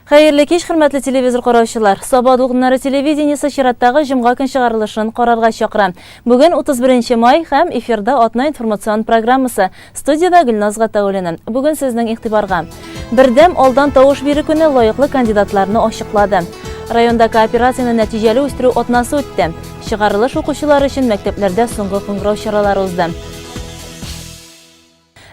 Хәерле кич, хөрмәтле телевизор караучылар. Саба дулкыннары телевидениесе чираттагы җомга көн чыгарылышын карарга чакыра. Бүген 31 май һәм эфирда атна информацион программасы. Студиядә Гөлназ Гатауллина. Бүген сезнең игътибарга. Бердәм алдан тавыш бирү көне лаеклы кандидатларны ачыклады. Районда кооперацияне нәтиҗәле үстерү атнасы үтте. Чыгарылыш укучылары өчен мәктәпләрдә соңгы кыңгырау чаралары узды.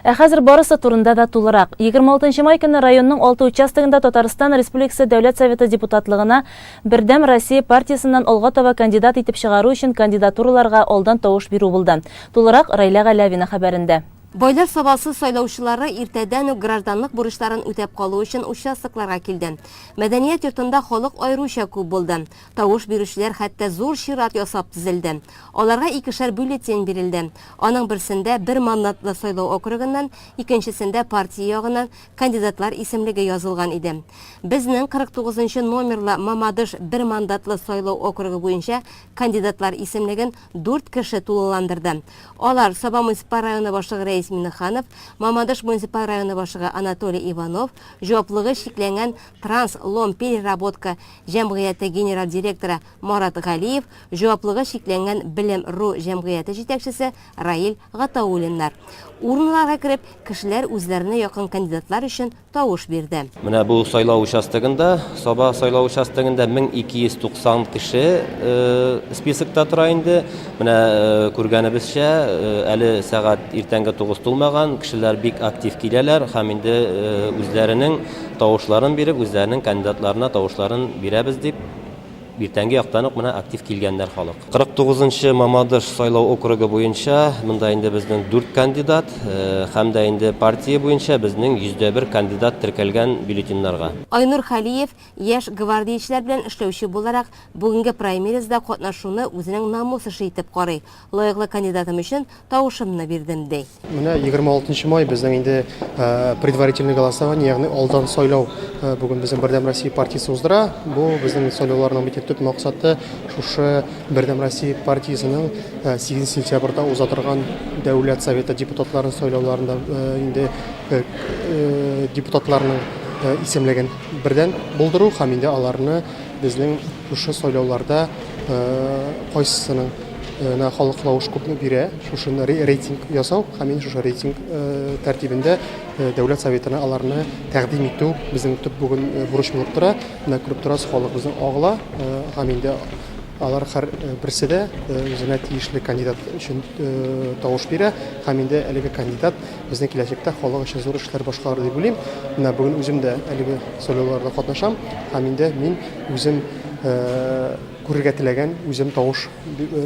Ә хәзер барысы турында да тулырак. 26 май көнне районның 6 участогында Татарстан Республикасы Дәүләт Советы депутатлыгына Бердәм Россия партиясеннән алга таба кандидат итеп чыгару өчен кандидатураларга алдан тавыш бирү булды. Тулырак Райлә Галәвина хәбәрендә. Байлар Сабасы сайлаучылары иртәдән үк гражданлык бурычларын үтәп калу өчен участокларга килде. Мәдәният йортында халык аеруча күп булды. Тавыш бирүчеләр хәтта зур чират ясап тезелде. Аларга икешәр бюллетень бирелде. Аның берсендә бер мандатлы сайлау округыннан, икенчесендә партия ягыннан кандидатлар исемлеге язылган иде. Безнең 49 нчы номерлы Мамадыш бер мандатлы сайлау округы буенча кандидатлар исемлеген дүрт кеше тулыландырды. Алар, Саба муниципаль районы башлыгы Рәис Миңнеханов, Мамадыш муниципаль районы башлыгы Анатолий Иванов, җаваплылыгы чикләнгән Транс Лом Переработка җәмгыяте генераль директоры Марат Галиев, җаваплыгы чикләнгән Белем ру җәмгыяте җитәкчесе Раил Гатауллиннар. Урналарга кереп, кешеләр үзләренә якын кандидатлар өчен тавыш бирде. Менә бу сайлау участогында, Саба сайлау участогында 1290 кеше списокта тора инде. Менә күргәнебезчә, әле сәгать иртәнге 9 тулмаган, кешеләр бик актив киләләр һәм инде үзләренең Тавышларын биреп, үзләренең кандидатларына тавышларын бирәбез дип, иртәнге яктан ук менә актив килгәннәр халык. 49 нчы Мамадыш сайлау округы буенча монда инде безнең дүрт кандидат, һәм дә инде партия буенча безнең 101 кандидат теркәлгән бюллетеньнарга. Айнур Хәлиев, яшь гвардиячеләр белән эшләүче буларак, бүгенге праймеризда катнашуны үзенең намус эше итеп карый. Лаеклы кандидатым өчен тавышымны бирдем, ди. Менә 26 нчы май безнең инде предварительный голосование, ягъни алдан сайлау бүген безнең Бердәм Россия партиясе уздыра. Бу безнең сайлауларның бит төп максаты шушы Бердәм Россия партиясенең 8 сентябрьдә уза торган Дәүләт Советы депутатларын сайлауларында инде депутатларның исемлеген бердән булдыру һәм инде аларны безнең шушы сайлауларда кайсысының на халык тавыш күпме бирә, шушы рейтинг ясау һәм инде шушы рейтинг тәртибендә Дәүләт Советына аларны тәкъдим итү безнең төп бүген бурыч булып тора. Менә күреп торасыз, халык безнең агыла һәм инде алар һәр берсе дә үзенә тиешле кандидат өчен тавыш бирә һәм инде әлеге кандидат безнең киләчәктә халык өчен зур эшләр башкарыр дип уйлыйм. Менә бүген үзем дә әлеге сайлауларда катнашам һәм инде мин үзем күрергә теләгән, үзем тавыш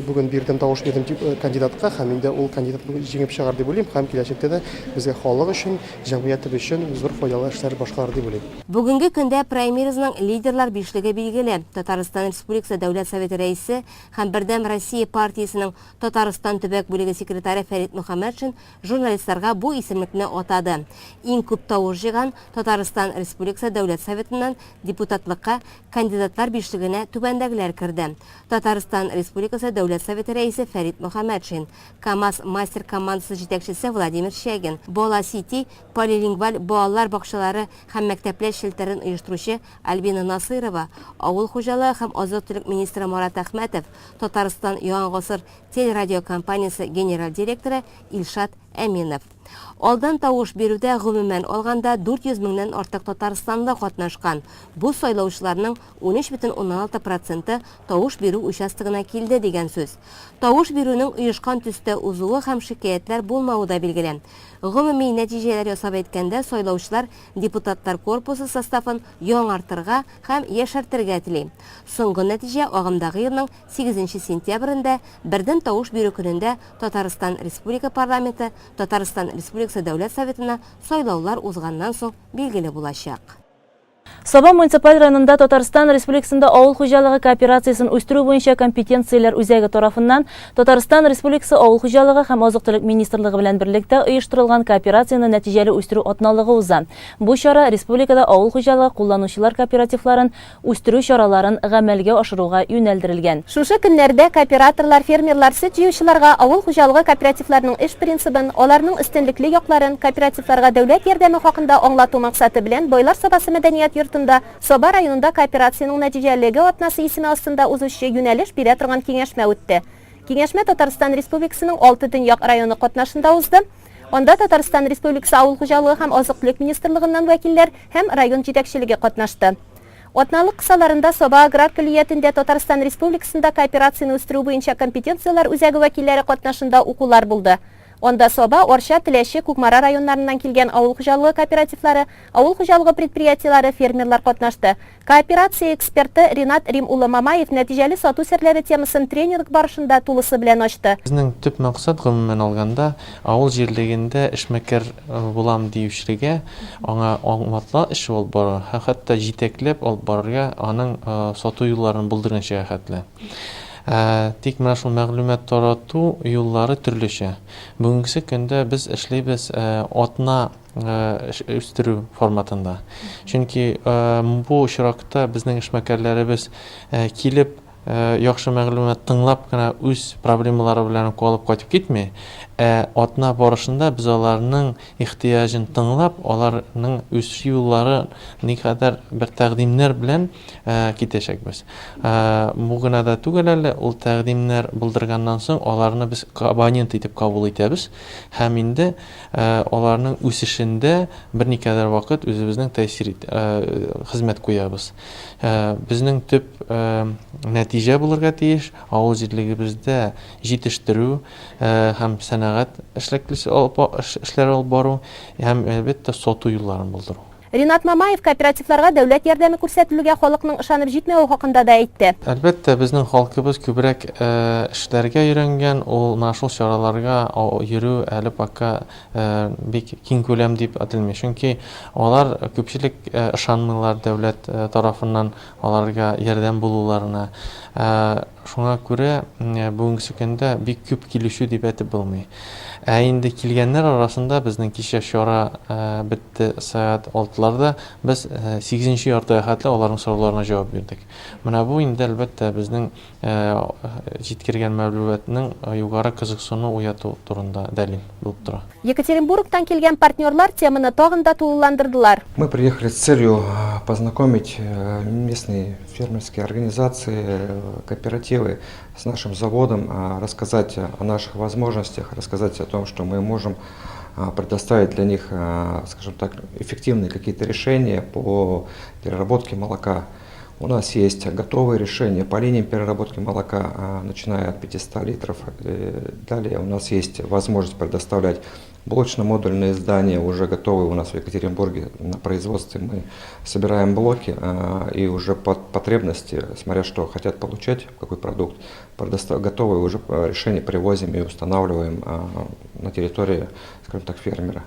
бүген бирдем, тавыш бирдем кандидатка һәм инде ул кандидат җиңеп чыгар дип уйлыйм һәм киләчәктә дә безгә халык өчен, җәмгыятебез өчен зур файдалы эшләр башкарыр дип уйлыйм. Бүгенге көндә праймеризның лидерлар бишлеге билгеле. Татарстан Республикасы Дәүләт Советы Рәисе һәм Бердәм Россия партиясенең Татарстан төбәк бүлеге секретаре Фәрит Мөхәммәтшин журналистларга бу исемлекне атады. Иң күп тавыш җыйган Татарстан Республикасы Дәүләт Советыннан депутатлыкка Кандидатлар бишлегенә түбәндәгеләр керде, Татарстан Республикасы Дәүләт Советы Рәисе Фәрит Мөхәммәтшин, КАМАЗ-Мастер командасы җитәкчесе Владимир Чагин, Бала-Сити полилингваль балалар бакчалары һәм мәктәпләр челтәрен оештыручы Альбина Насыйрова, авыл хуҗалыгы һәм азык-төлек министры Марат Әхмәтов, Татарстан Яңа гасыр телерадиокомпаниясе генераль директоры Илшат Әминов. Алдан тавыш бирүдә гомумән алганда 400 меңнән артык татарстанлы катнашкан. Бу сайлаучыларның 13,6 проценты тавыш бирү участогына килде дигән сүз. Тавыш бирүнең оешкан төстә узуы һәм шикаятьләр булмавы да билгеле. Гомуми нәтиҗәләр ясап әйткәндә, сайлаучылар депутатлар корпусы составын яңартырга һәм яшәртергә тели. Соңгы нәтиҗә агымдагы елның сигезенче сентябрендә, бердәм тавыш бирү көнендә Татарстан Республика парламенты Татарстан Республикасы Дәүләт Советына сайлаулар узганнан соң билгеле булачак. Саба муниципаль районында Татарстан Республикасында авыл хуҗалыгы кооперациясен үстерү буенча компетенцияләр үзәге тарафыннан Татарстан Республикасы Авыл хуҗалыгы һәм азык-төлек министрлыгы белән берлектә оештырылган кооперацияне нәтиҗәле үстерү атналыгы уза. Бу чара республикада авыл хуҗалыгы кулланучылар кооперативларын үстерү чараларын гамәлгә ашыруга юнәлдерелгән. Шушы көннәрдә кооператорлар, фермерлар, сөт җыючыларга авыл хуҗалыгы кооперативларының эш принцибын, аларның өстенлекле якларын, кооперативларга дәүләт ярдәме хакында аңлату максаты белән Байлар Сабасы мәдәният йортында йортында Саба районында кооперациянең нәтиҗәлелеге атнасы исеме астында узучы юнәлеш бирә торган киңәшмә үтте. Киңәшмә Татарстан Республикасының алты төньяк районы катнашында узды. Анда Татарстан Республикасы Авыл хуҗалыгы һәм азык-төлек министрлыгыннан вәкилләр һәм район җитәкчелеге катнашты. Атналык кысаларында Саба аграр көллиятендә Татарстан Республикасында кооперацияне үстерү буенча компетенцияләр үзәге вәкилләре катнашында укулар булды. Анда Саба, Арча, Теләче, Кукмара районнарыннан килгән авыл хуҗалыгы кооперативлары, авыл хуҗалыгы предприятиеләре, фермерлар катнашты. Кооперация эксперты Ринат Рим улы Мамаев нәтиҗәле сату серләре темасын тренинг барышында тулысы белән ачты. Безнең төп максат, гомумән алганда, авыл җирлегендә эшмәкәр булам диючелегә, аңа аңлатыла эш алып бару һәм хәтта җитәкләп алып барырга, аның сату юлларын булдырганчыга хәтле. Тик менә шул мәгълүмат тарату юллары төрлечә. Бүгенгесе көндә без эшлибез атна үстерү форматында. Чөнки бу очракта безнең эшмәкәрләребез килеп яхшы мәгълүмат тыңлап кына үз проблемалары белән үк алып кайтып китми, ә атна барышында без аларның ихтыяҗын тыңлап, аларның үсеш юллары никадәр бер тәкъдимнәр белән китәчәкбез. Бу гына да түгел әле, ул тәкъдимнәр булдырганнан соң аларны без абонент итеп кабул итәбез һәм инде аларның үсешендә берникадәр вакыт үзебезнең тәэсир хезмәт куябыз. Безнең төп нәтиҗә булырга тиеш, авыл җирлегебездә җитештерү һәм сәнәгать эшләре алып бару һәм, әлбәттә, сату юлларын булдыру. Ринат Мамаев кооперативларга дәүләт ярдәме күрсәтелүгә халыкның ышанып җитмәве хакында да әйтте. Әлбәттә, безнең халкыбыз күбрәк эшләргә өйрәнгән, ул менә шул чараларга йөрү әле пока бик киңкүләм дип әйтелми. Чөнки алар күпчелек ышанмыйлар дәүләт тарафыннан аларга ярдәм булуларына. Шуңа күрә бүгенгесе көндә бик күп килешү дип әйтеп булмый. Ә инде килгәннәр арасында безнең кичә чара бетте сәгать алтыларда, без сигезенче яртыга хәтле аларның сорауларына җавап бирдек. Менә бу инде, әлбәттә, безнең җиткергән мәгълүматның югары кызыксыну уяту турында дәлил булып тора. Екатеринбургтан килгән партнерлар теманы тагын да тулыландырдылар. Мы приехали с целью познакомить местные фермерские организации, кооперативы с нашим заводом, рассказать о наших возможностях, рассказать о том, что мы можем предоставить для них, скажем так, эффективные какие-то решения по переработке молока. У нас есть готовые решения по линиям переработки молока, начиная от 500 литров. Далее у нас есть возможность предоставлять блочно-модульные здания, уже готовые у нас в Екатеринбурге на производстве. Мы собираем блоки и уже под потребности, смотря что хотят получать, какой продукт, готовые уже решения привозим и устанавливаем на территории, скажем так, фермера.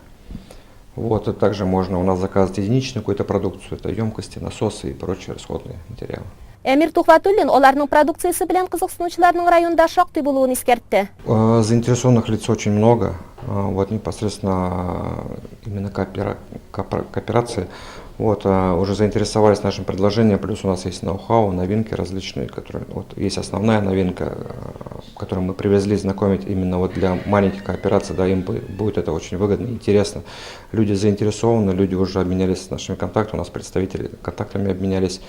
Вот, и также можно у нас заказывать единичную какую-то продукцию, это емкости, насосы и прочие расходные материалы. Әмир Тухватуллин аларның продукциясе белән кызыксынучыларның районда шактый булуын искәртте. Заинтересованных лиц очень много. Вот непосредственно именно кооперации. Вот, уже заинтересовались нашим предложением, плюс у нас есть ноу-хау, новинки различные, которые, вот, есть основная новинка, которую мы привезли знакомить именно вот для маленьких коопераций, да, им будет это очень выгодно и интересно. Люди заинтересованы, люди уже обменялись нашими контактами, у нас представители контактами обменялись.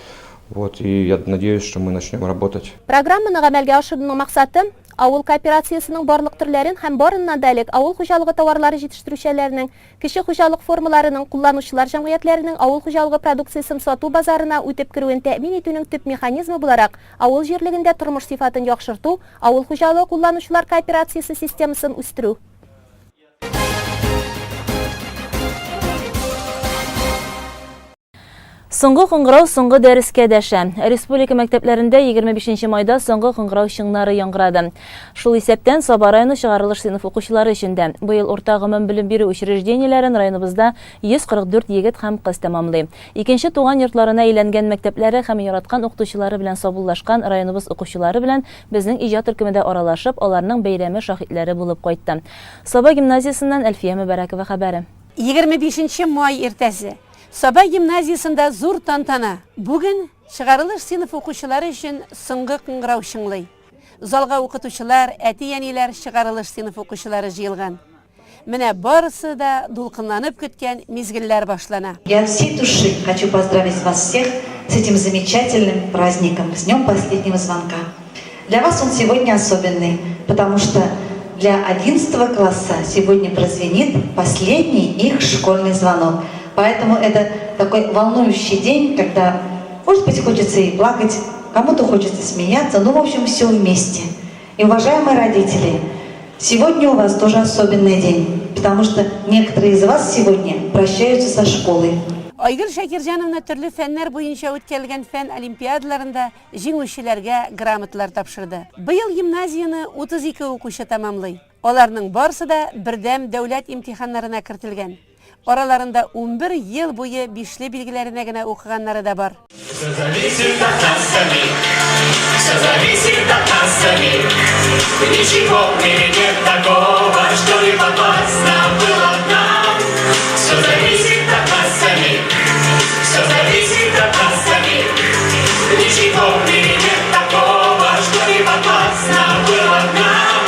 Вот, и я надеюсь, что мы начнем работать. Программаны гамәлгә ашыруның максаты авыл кооперациясенең барлык төрләрен һәм барыннан да элек авыл хуҗалыгы товарлары җитештерүчеләренең, кече хуҗалык формаларының, кулланучылар җәмгыятьләренең авыл хуҗалыгы продукциясен сату базарына үтеп керүен тәэмин итүнең төп механизмы буларак авыл җирлегендә тормыш сыйфатын яхшырту, авыл хуҗалыгы кулланучылар кооперациясе системасын үстерү. Соңгы кыңгырау соңгы дәрескә дәшә. Республика мәктәпләрендә 25 майда соңгы кыңгырау чыңнары яңгырады. Шул исәптән Саба районы чыгарылыш сыйныф укучылары өчен дә. Быел урта гомум белем бирү учреждениеләрен районыбызда 144 егет һәм кыз тәмамлый. Икенче туган йортларына әйләнгән мәктәпләре һәм яраткан укытучылары белән саубуллашкан районыбыз укучылары белән безнең иҗат төркеме дә аралашып, аларның бәйрәме шаһитләре булып кайтты. Саба гимназиясеннән Әлфия Мөбәрәкова хәбәре. 25 май иртәсе. Саба гимназиясендә зур тантана. Бүген чыгарылыш сыйныф укучылары өчен соңгы кыңгырау чыңлый. Залга укытучылар, әти-әниләр, чыгарылыш сыйныф укучылары җыелган. Менә барысы да дулкынланып көткән мизгелләр башлана. Я от всей души хочу поздравить вас всех с этим замечательным праздником, с днем последнего звонка. Для вас он сегодня особенный, потому что для 11 класса сегодня прозвенит последний их школьный звонок. Поэтому это такой волнующий день, когда, может быть, хочется и плакать, кому-то хочется смеяться, ну, в общем, все вместе. И, уважаемые родители, сегодня у вас тоже особенный день, потому что некоторые из вас сегодня прощаются со школой. Айгөл Шакирҗановна төрле фәннәр буенча үткәрелгән фән олимпиадаларында җиңүчеләргә грамоталар тапшырды. Быел гимназияне 32 укучы тәмамлый. Аларның барысы да бердәм дәүләт имтиханнарына кертелгән. Араларында 11 ел буе бишле билгеләренә генә укыганнары да бар. Все зависит от нас самих, все зависит от нас самих. Ничего в мире нет такого, что не подвластно было нам. Все зависит от нас самих, все зависит от нас самих. Ничего в мире нет такого, что не подвластно было нам.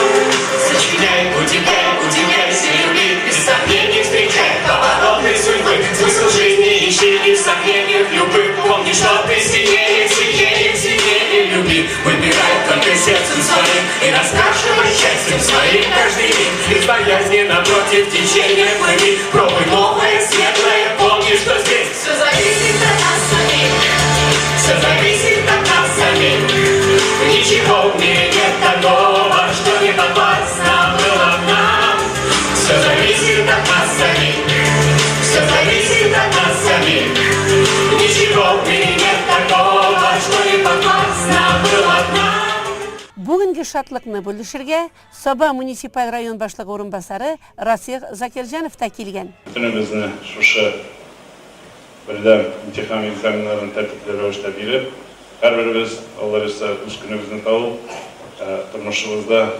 Сочиняй, удивляй, удивляйся, люби, без сомнений встречай повороты судьбы. Смысл жизни ищи и в сомнениях любых. Помни, что ты сильнее, сильнее, сильнее люби. Выбирай только сердцем своим и раскрашивай счастьем своим каждый миг. Без боязни напротив течения плыви. Пробуй новое, светлое, помни, что здесь все зависит от нас самих. Все зависит от нас самих. Ничего в мире нет такого, что не подвластно было нам. Все зависит от нас самих. Все зависит от нас самих. Ничего в мире нет такого, что не подвластно было нам. Бүгенге шатлыкны бүлешергә Саба муниципаль район башлыгы урынбасары Расих Закирҗанов та килгән. Бөтенебезне шушы бердәм имтихан экзаменнарын тәртипле рәвештә биреп, һәрберебез, Алла бирсә, үз көнебезне табып, тормышыбызда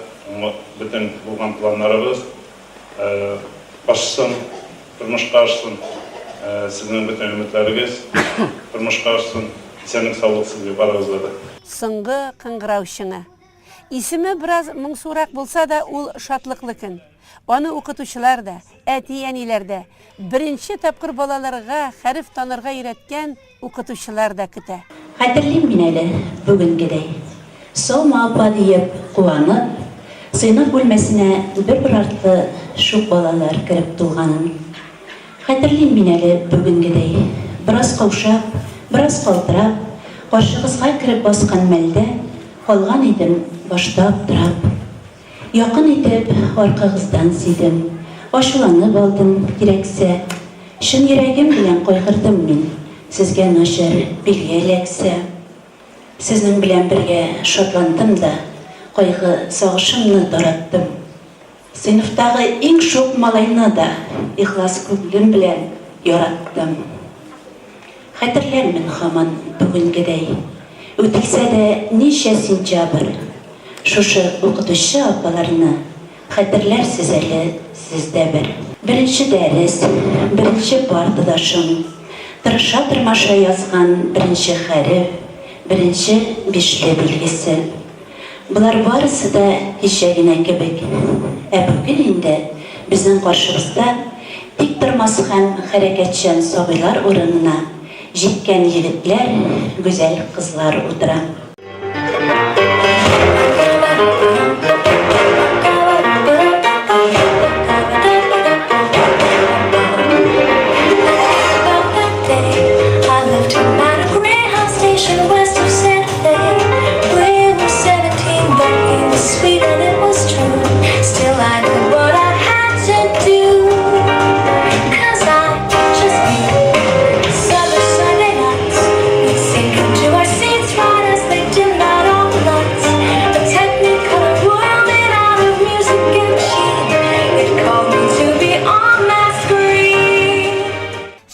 бөтен булган планнарыбыз ашсын, тормышка ашсын, сезнең бөтен өметләрегез тормышка ашсын. Исәнлек-саулык сезгә барыгызга да. Соңгы кыңгырау чыңы. Исеме бераз моңсурак булса да, ул шатлыклы көн. Аны укытучылар да, әти-әниләр дә, беренче тапкыр балаларга хәреф танырга өйрәткән укытучылар да көтә. Хәтерлим мин әле бүгенгедәй. Саумы, апа, диеп, куанып, сыйныф бүлмәсенә бер-бер артлы шук балалар кереп тулганын. Хәтерлим мин әле бүгенгедәй, бераз каушап, бераз калтырап, каршыгызга кереп баскан мәлдә калган идем башта аптырап. Якын итеп аркагыздан сөйдем, ачуланып алдым, кирәксә. Чын йөрәгем белән кайгырдым мин, сезгә начар билге эләксә. Сезнең белән бергә шатландым да, кайгы-сагышымны тараттым. Сыйныфтагы иң шук малайны да ихлас күңелем белән яраттым. Хәтерләрмен һаман бүгенгедәй, үтелсә дә ничә сентябрь, шушы укытучы апаларны хәтерләрсез әле сез дә бер. Беренче дәрес, беренче партадашым, тырыша-тырмаша язган беренче хәреф, беренче бишле билгесе. Болар барысы да кичә генә кебек. Ә бүген инде безнең каршыбызда тиктормас һәм хәрәкәтчән сабыйлар урынына җиткән егетләр, гүзәл кызлар утыра.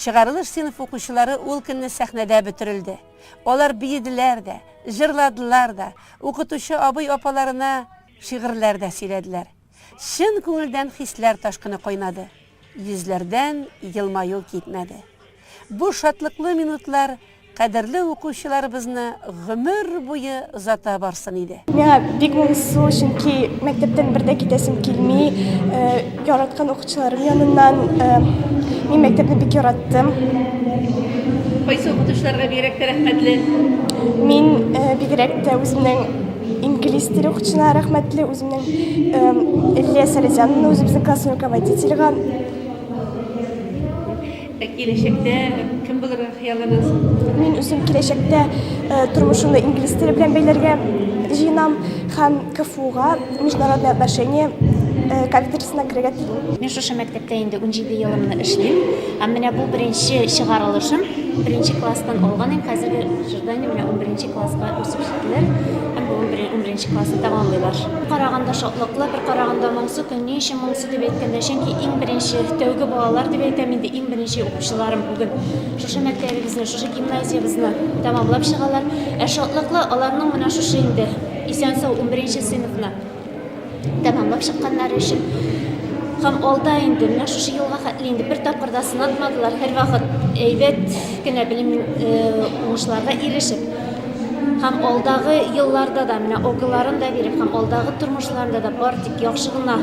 Чыгарылыш сыйныф укучылары ул көнне сәхнәдә бөтерелде. Алар биеделәр дә, җырладылар да, укытучы абый-апаларына шигырьләр дә сөйләделәр. Чын күңелдән хисләр ташкыны кайнады, йөзләрдән елмаю китмәде. Бу шатлыклы минутлар кадерле укучыларыбызны гомер буе озата барсын иде. Миңа бик моңсу, чөнки мәктәптән бер дә китәсем килми. Яраткан укытучыларым яныннан. Мин мәктәпне бик яраттым. Кайсы укытучыларга бигрәк тә рәхмәтле? Мин бигрәк тә үземнең инглиз теле укытучына рәхмәтле, үземнең Лилия Сәләзяновна, үзебезнең класс руководительгә. Ә киләчәктә кем булырга хыялланасың? Мин үзем киләчәктә тормышымны инглиз теле белән бәйләргә җыенам һәм КФУга международные отношения кафедрасына керергә телим. Мин шушы мәктәптә инде 17 елымны эшлим. Һәм менә бу беренче чыгарылышым, беренче класстан алган идем, хәзерге чорда инде менә унберенче класска үсеп җиттеләр һәм бүген унберенче классны тәмамлыйлар. Бер караганда шатлыклы, бер караганда моңсу көн. Ни өчен моңсу дип әйткәндә, чөнки иң беренче, тәүге балалар дип әйтәм инде, иң беренче укучыларым бүген шушы мәктәбебезне, шушы гимназиябезне тәмамлап чыгалар. Ә шатлыклы, аларның менә шушы инде исән-сау унберенче сыйныфны тәмамлап чыкканнары өчен. Һәм алда инде менә шушы елга хәтле инде бер тапкыр да сынатмадылар, һәрвакыт әйбәт кенә белем уңышларга ирешеп. Һәм алдагы елларда да менә ОГЭларын да биреп, һәм алдагы тормышларында да бар тик яхшы гына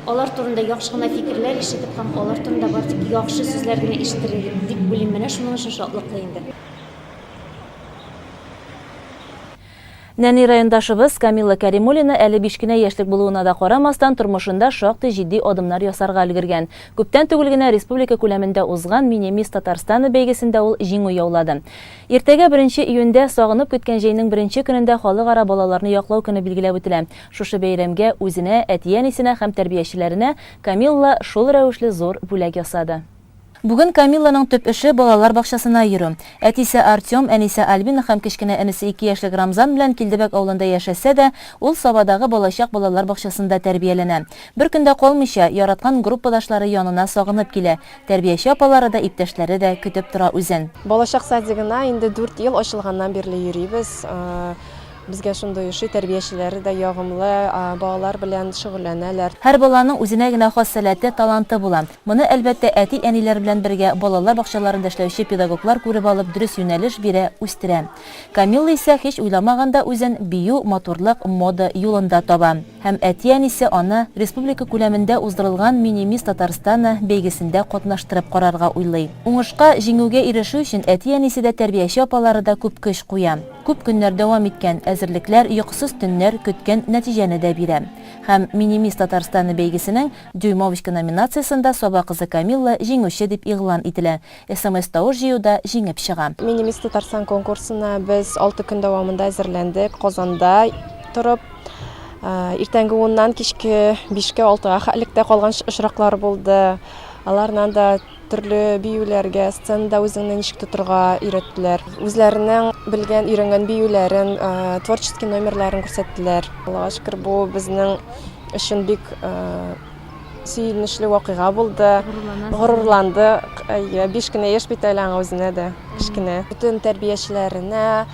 алар турында яхшы гына фикерләр ишетеп һәм алар турында бар тик яхшы сүзләр генә ишетер дип уйлыйм. Менә шуның өчен шатлыклы инде. Нәни райондашыбыз Камилла Кәримуллина әле биш кенә яшьлек булуына да карамастан, тормышында шактый җитди адымнар ясарга өлгергән. Күптән түгел генә республика күләмендә узган Мини-мисс Татарстана бәйгесендә ул җиңү яулады. Иртәгә, беренче июньдә, сагынып көткән җәйнең беренче көнендә Халыкара балаларны яклау көне билгеләп үтелә. Шушы бәйрәмгә үзенә, әти-әнисенә һәм тәрбиячеләренә Камилла шул рәвешле зур бүләк ясады. Бүген Камилланың төп эше, балалар бакчасына йөрү. Әтисе Артем, әнисе Альбина һәм кечкенә энесе ике яшьлек Рамзан белән Килдебәк авылында яшәсә дә, ул Сабадагы Балачак балалар бакчасында тәрбияләнә. Бер көн дә калмыйча, яраткан группадашлары янына сагынып килә. Тәрбияче апалары да, иптәшләре дә көтеп тора үзен. Балачак садигына инде дүрт ел ачылганнан бирле йөрибез. Безгә шундый ошый, тәрбиячеләре дә ягымлы, балалар белән шөгыльләнәләр. Һәр баланың үзенә генә хас сәләте, таланты була. Моны, әлбәттә, әти-әниләр белән бергә балалар бакчаларында эшләүче педагоглар күреп алып, дөрес юнәлеш бирә, үстерә. Камилла исә һич уйламаганда үзен бию, матурлык, мода юлында таба. Һәм әти-әнисе аны республика күләмендә уздырылган Мини-мисс Татарстана бәйгесендә катнаштырып карарга уйлый. Уңышка, җиңүгә ирешү өчен әти-әнисе дә, тәрбияче апалары да күп көч куя. Күп көннәр дәвам иткән әзерлекләр, йокысыз төннәр көткән нәтиҗәне дә бирә. Һәм Мини-мисс Татарстана бәйгесенең Дюймовочка номинациясендә Саба кызы Камилла җиңүче дип игълан ителә. СМС-тавыш җыюда җиңеп чыга. Мини-мисс Татарстан конкурсына без алты көн дәвамында әзерләндек, Казанда торып. Иртәнге уннан кичке бишкә, алтыга хәтлек тә калган очраклар булды. Аларнан да Төрле биюләргә, сценада үзеңне ничек тотырга өйрәттеләр. Үзләренең белгән, өйрәнгән биюләрен, творческий номерларын күрсәттеләр. Аллага шөкер, бу безнең өчен бик сөенечле вакыйга булды. Горурландык. Әйе, биш кенә яшь бит әле аңа үзенә дә, кечкенә. Бөтен тәрбиячеләренә,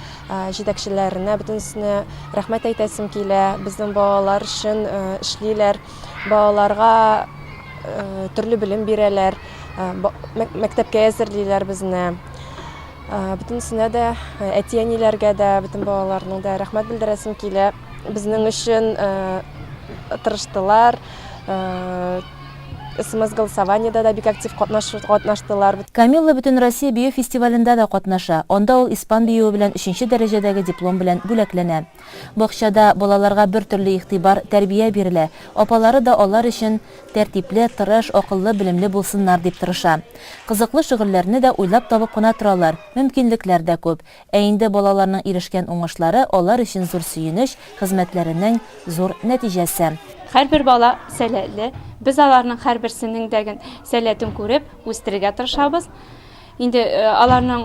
җитәкчеләренә, бөтенесенә рәхмәт әйтәсем килә. Безнең балалар өчен эшлиләр. Балаларга төрле белем бирәләр, мәктәпкә әзерлиләр безне. Бөтенесенә дә, әти-әниләргә дә, бөтен балаларның да рәхмәт белдерәсем килә. Безнең өчен тырыштылар. СМС-голосованиедә дә бик актив катнаштылар. Камилла Бөтенроссия бию фестивалендә дә катнаша. Анда ул испан биюе белән өченче дәрәҗәдәге диплом белән бүләкләнә. Бакчада балаларга бертөрле игътибар, тәрбия бирелә. Апалары да алар өчен тәртипле, тырыш, акыллы, белемле булсыннар дип тырыша. Кызыклы шөгыльләрне дә уйлап табып кына торалар, мөмкинлекләр дә күп. Ә инде балаларның ирешкән уңышлары алар өчен зур сөенеч, хезмәтләренең зур нәтиҗәсе. Һәрбер бала сәләтле. Без аларның һәрберсенең дә сәләтен күреп, үстерергә тырышабыз. Инде аларның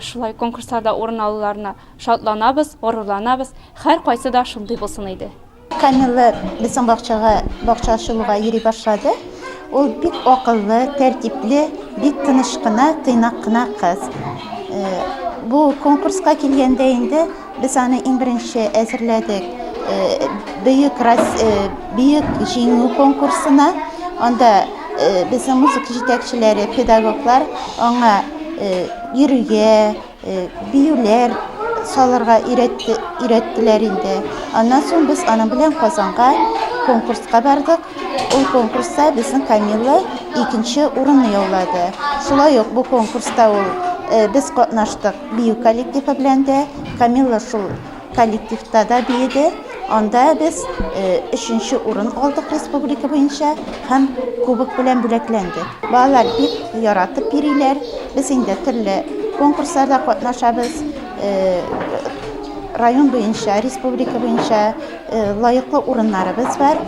шулай конкурсларда урын алуларына Шатланабыз, горурланабыз, һәркайсы да шундый булсын иде. Камилла безнең бакчага, бакча ачылуга йөри башлады. Ул бик акыллы, тәртипле, бик тыныч кына, тыйнак кына кыз. Бу конкурска килгәндә инде без аны иң беренче әзерләдек Бөек Бөек Җиңү конкурсына. Анда безнең музыка җитәкчеләре, педагоглар аңа. йөрергә, биюләр салырга өйрәтте, өйрәттеләр инде. Аннан соң без аның белән Казанга конкурска бардык. Ул конкурста безнең Камилла икенче урынны яулады. Шулай ук бу конкурста ул без катнаштык бию коллективы белән дә. Камилла шул коллективта да биеде. Анда без өченче урын алдык республика буенча һәм кубок белән бүләкләндек. Балалар бик яратып йөриләр. Без инде төрле конкурсларда катнашабыз. Район буенча, республика буенча лаеклы урыннарыбыз бар.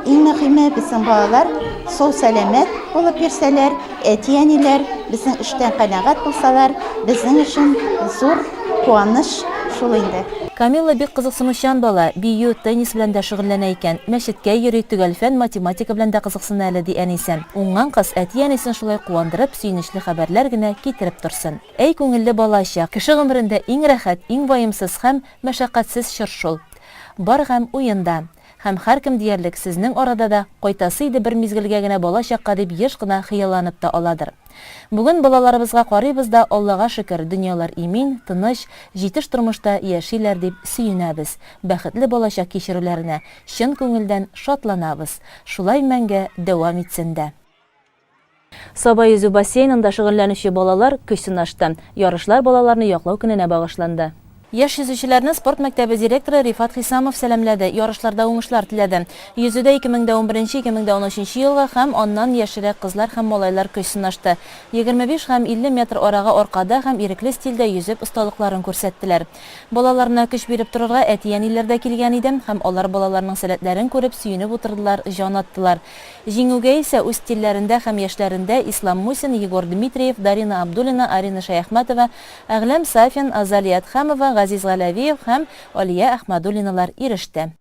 Иң мөһиме, безнең балалар сау-сәламәт булып йөрсәләр, әти-әниләр безнең эштән канәгать булсалар, безнең өчен зур куаныч шул инде. Камилла бик кызыксынучан бала, бию, теннис белән дә шөгыльләнә икән, мәчеткә йөри, төгәл фән, математика белән дә кызыксына әле, ди әнисе. Уңган кыз әти-әнисен шулай куандырып, сөенечле хәбәрләр генә китереп торсын. Әй, күңелле балачак! Кеше гомерендә иң рәхәт, иң ваемсыз һәм мәшәкатьсез чор шул. Бар гамь уенда. Һәм һәркем диярлек, сезнең арада да, кайтасы иде бер мизгелгә генә бала чакка дип еш кына хыялланып та аладыр. Бүген балаларыбызга карыйбыз да, Аллага шөкер, дөньялар имин, тыныч, җитеш тормышта яшиләр дип сөенәбез, бәхетле балачак кичерүләренә чын күңелдән шатланабыз. Шулай мәңге дәвам итсен дә. Саба йөзү бассейнында шөгыльләнүче балалар көч сынашты. Ярышлар балаларны яклау көненә багышланды. Яшь йөзүчеләрне спорт мәктәбе директоры Рифат Хисамов сәламләде, ярышларда уңышлар теләде. Йөзүдә 2011-2013 елгы һәм аннан яшьрәк кызлар һәм малайлар көч сынашты. 25 һәм 50 метр арага аркада һәм ирекле стильдә йөзеп осталыкларын күрсәттеләр. Балаларына көч биреп торырга әти-әниләр дә килгән иде һәм алар балаларның сәләтләрен күреп сөенеп утырдылар, җан аттылар. Җиңүгә исә үз стильләрендә һәм яшьләрендә Ислам Мусин, Егор Дмитриев, Дарина Абдуллина, Арина Шәяхмәтова, Әгъләм Сафин, Азалия Әдһәмова, Газиз Галәвиев һәм Алия Әхмәдуллиналар иреште.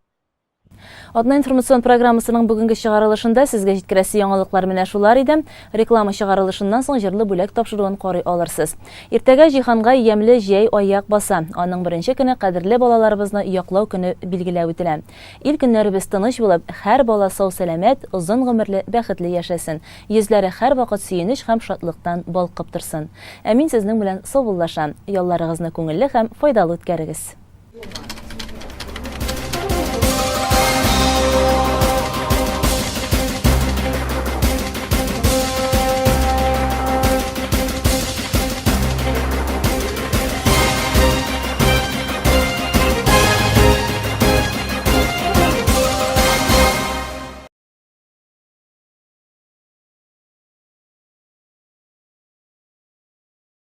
Атна информацион программасының бүгенге чыгарылышында сезгә җиткерәсе яңалыклар менә шулар иде. Реклама чыгарылышыннан соң җырлы бүләк тапшыруын карый алырсыз. Иртәгә җиһанга ямьле җәй аяк баса. Аның беренче көне кадерле балаларыбызны яклау көне билгеләп үтелә. Ил-көннәребез тыныч булып, һәр бала сау-сәламәт, озын гомерле, бәхетле яшәсен, йөзләре һәрвакыт сөенеч һәм шатлыктан балкып торсын. Ә мин сезнең белән саубуллашам. Ялларыгызны күңелле һәм файдалы үткәрегез.